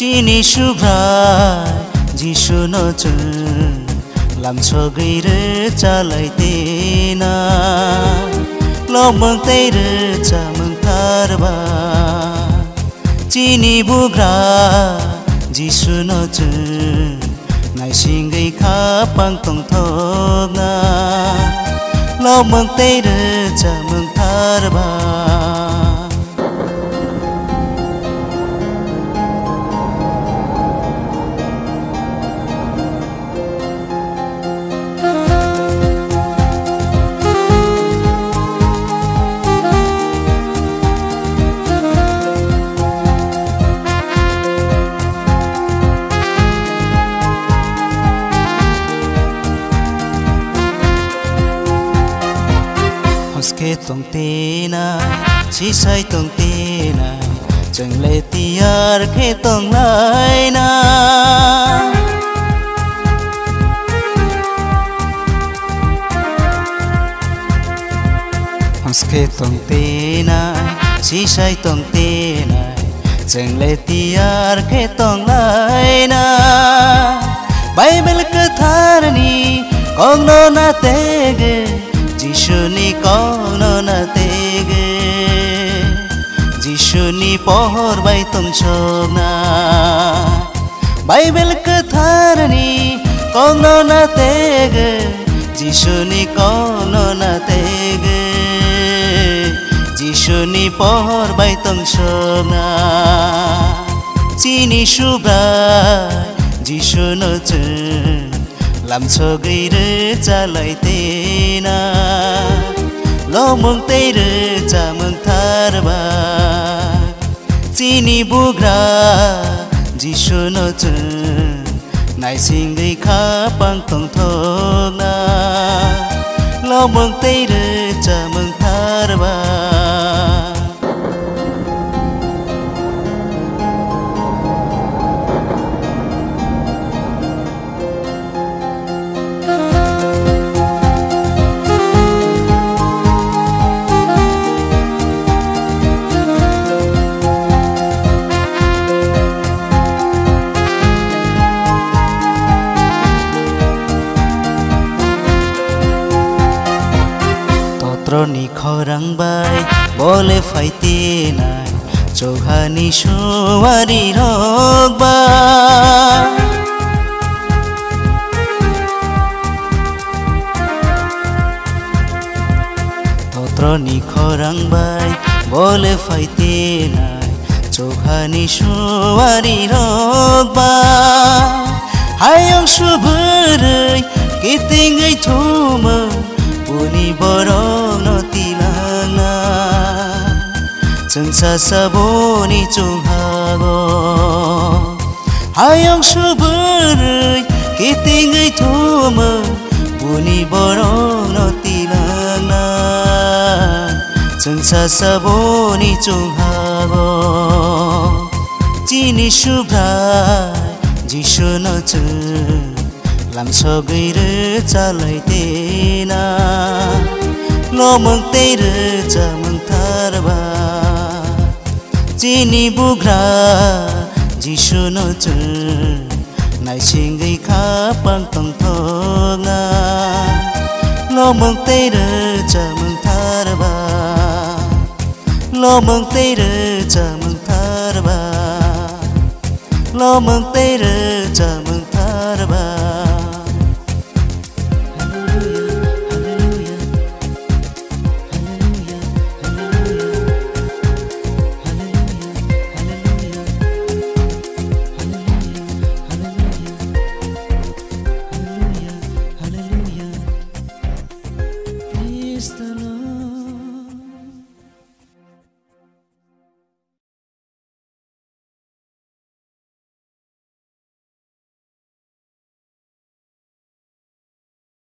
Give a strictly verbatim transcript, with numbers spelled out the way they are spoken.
Chini Subrai Jisuno chwng lamsogwi rwchalai tena, lobmwng tei rwchamwng tharba. Chini bugra Jisuno chwng naisingwi khapang tongthokna, lobmwng tei rwchamwng tharba. Hos khe tong tenai, sisai tong tenai, chwng le tiyar khe tong laina. Hos khe tong tenai, sisai tong tenai, chwng le tiyar khe tong laina. Bible kwtharni kokno na tege, Jisuni kokno na tege, Jisuni pohor bai tongchokna. Bible kwtharni kokno na tege, Jisuni kokno na tege, Jisuni pohor bai tongchokna. Chini Subrai Jisuno chwng lamsogwi rwchalai tena, lobmwng tei rwchamwng tharba. Chini bugra Jisuno chwng naisingwi khapang tongthokna, lobmwng tei rwchamwng tharba. Totroni khorang bai bole phai tenai, chokhani suari rok ba. Totroni khorang bai bole phai tenai, chokhani suari rok ba. Hayung subwrwi kitingwi thumwi, buni borokno tilangna. Chwngsa saboni chunghago. Hayung subwrwi kitingwi thumwi, buni borokno tilangna. Chwngsa saboni chunghago. Chini Subrai Jisuno chwng lamsogwi rwchalai tena, lobmwng tei rwchamwng tharba. Chini bugra Jisuno chwng naisingwi khapang tongthokna, lobmwng tei rwchamwng tharba. Lobmwng tei rwchamwng tharba. Lobmwng tei rwchap